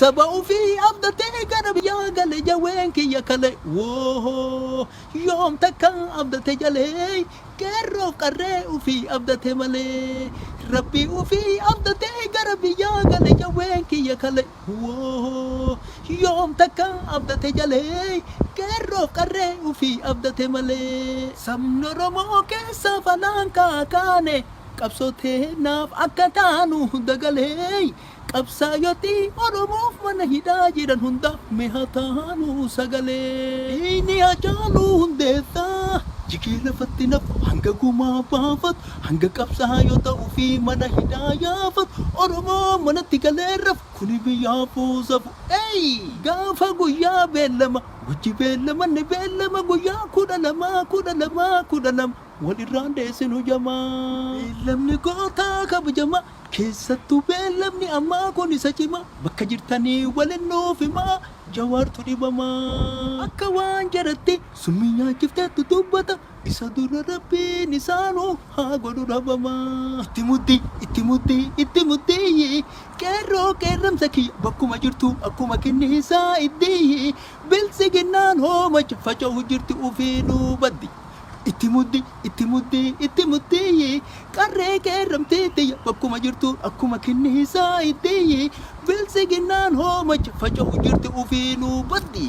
Saba ufii abdatee gara biyyaa gale jaween kiyya kale woohoo yoom takka abdate jalee qeerroof qarree ufii abdate malee rabbii ufii abdatee gara biyyaa gale jaween kiyya kale woohoo yoom takka abdate jalee qeerroof qarree ufii abdate malee sabni Oromoo keessa falaan kaakaane qabsoo teenaaf akka taanu dagalee qabsaayoti Oromoof mana hidhaa jiran hundaaf mi'a taanu sagalee. Dhiigni Hacaaluu Hundeessaa jigee lafatti nafu hanga gumaa baafatu hanga qabsaayota ofii mana hidhaa yaafatu Oromoo manatti galee rafu kuni biyyaafuu safu. Ey! Gaafa guyyaa beellama wajji beellamanni beellama guyyaa 12 12 12 wal irraan deessinu jamaa. Beellamni gootaa kabajamaa keessattuu beellamni ammaa kun isa cimaa bakka jirtanii walin nuuf himaa Jawaartu dhibamaa. Akka waan jaratti summii nyaachifteettu dubbata isa dura Rabbiin isaanuu haa godhu dhabamaa. Itti muddi itti muddi itti muddii qeerroo qeerramsa kiyya bakkuma jirtu akkuma kinniisaa iddii biltsiginnaan hoomacha faca'u jirti ufiinuu baddi. Itti muddi itti muddi itti muddi qarree qeerramtee tiyya bakkuma jirtu akkuma kinniisaa itti biltsiginnaan hoomacha faca'u jirti ufiinuu baddi.